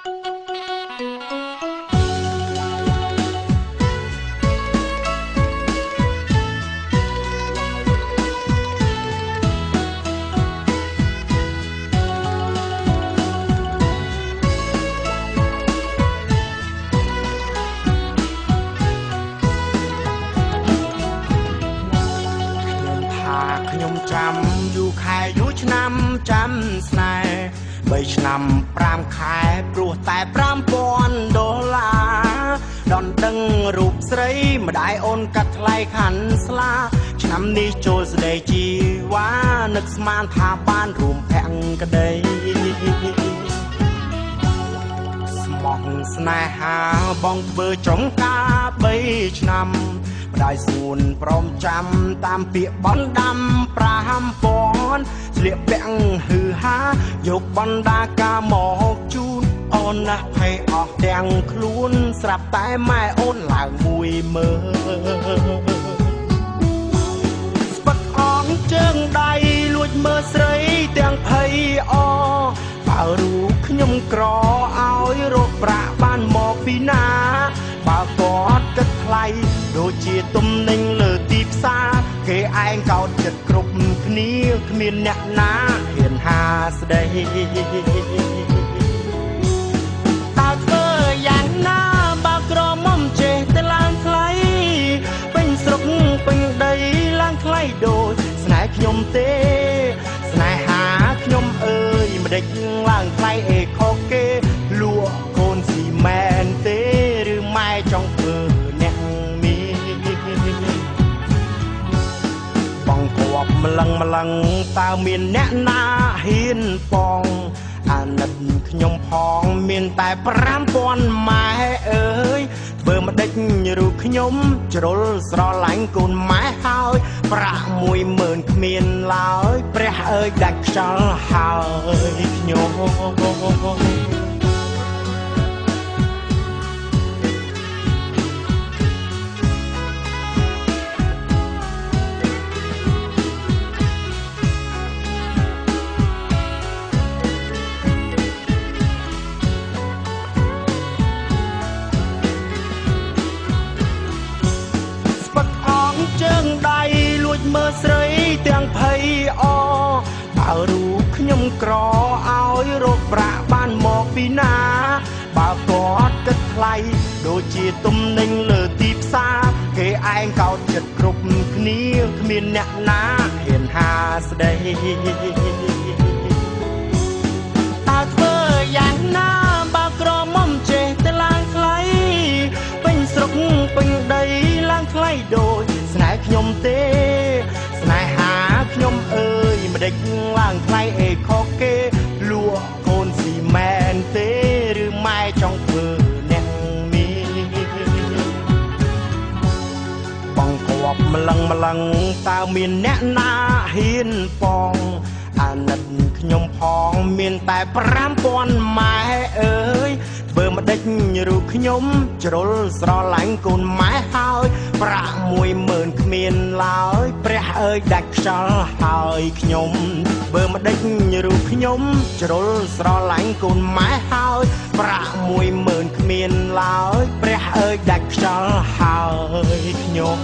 ខ្ញុំចាំយូរខែយូរឆ្នាំចាំស្នេហ៍3ឆ្នាំ5ខែព្រោះតែ5000ដុល្លារដនដឹងរូបស្រីម្ដាយអូនកាត់ថ្លៃខាន់ស្លាឆ្នាំនេះចូលស្ដីជីវ៉ានឹកស្មានថាបានរួមភក្តីស្មោះស្នេហាបងធ្វើចំការ3ឆ្នាំម្ដាយសួនព្រមចាំតាមពាក្យបណ្ដាំ5000ស្លៀកពាក់ហឺហាយកបណ្ដាការមកជូនអូនណាស់ភ័យអស់ទាំងខ្លួនស្រាប់តែម៉ែអូនឡើង10000ស្ពឹកអងជើងដៃលួចមើលស្រីទាំងភ័យអបើរូបខ្ញុំក្រឲ្យរកប្រាក់បានមកពីណាបើគាត់គិតថ្លៃដូចជាទំនិញលើទីផ្សារគេឯងកោតចិត្តគ្រប់គ្នាគ្មានអ្នកណាហ៊ានហាស្ដីតើធ្វើយ៉ាងណាបើក្រមុំចេះតែឡើងថ្លៃពេញស្រុកពេញដីឡើងថ្លៃដូចស្នេហ៍ខ្ញុំទេស្នេហាខ្ញុំអើយម្ដេចឡើងថ្លៃអេខុសគេលក់កូនស៊ីមែនទេឬម៉ែចង់ធ្វើអ្នកមានបងគប់ម្លឹងម្លឹងតើមានអ្នកណាហ៊ានបងអាណិតខ្ញុំផងមានតែ5000ម៉ែអើយធ្វើម្ដេចរូបខ្ញុំជ្រុលស្រឡាញ់កូនម៉ែហើយប្រាក់10000គ្មានឡើយព្រះអើយដាច់ខ្យល់ហើយខ្ញុំជើងដៃលួចមើលស្រីទាំងភ័យអបើរូបខ្ញុំក្រឲ្យរកប្រាក់បានមកពីណាបើគាត់គិតថ្លៃដូចជាទំនិញលើទីផ្សារគេឯងកោតចិត្តគ្រប់គ្នាគ្មានអ្នកណាហ៊ានហាស្ដីតើធ្វើយ៉ាងណាបើក្រមុំចេះតែឡើងថ្លៃពេញស្រុកពេញដីឡើងថ្លៃដូចស្នេហ៍ខ្ញុំទេស្នេហាខ្ញុំអើយម្ដេចឡើងថ្លៃអេខុសគេលក់កូនស៊ីមែនទេឬម៉ែចង់ធ្វើអ្នកមានបងគប់ម្លឹងម្លឹងតើមានអ្នកណាហ៊ានបងអាណិតខ្ញុំផងមានតែ5000ម៉ែអើយធ្វើម្ដេចរូបខ្ញុំជ្រុលស្រឡាញ់កូនម៉ែហើយប្រាក់10000គ្មានឡើយព្រះអើយដាច់ខ្យល់ហើយខ្ញុំធ្វើម្ដេចរូបខ្ញុំជ្រុលស្រឡាញ់កូនម៉ែហើយប្រាក់10000គ្មានឡើយព្រះអើយដាច់ខ្យល់ហើយខ្ញុំ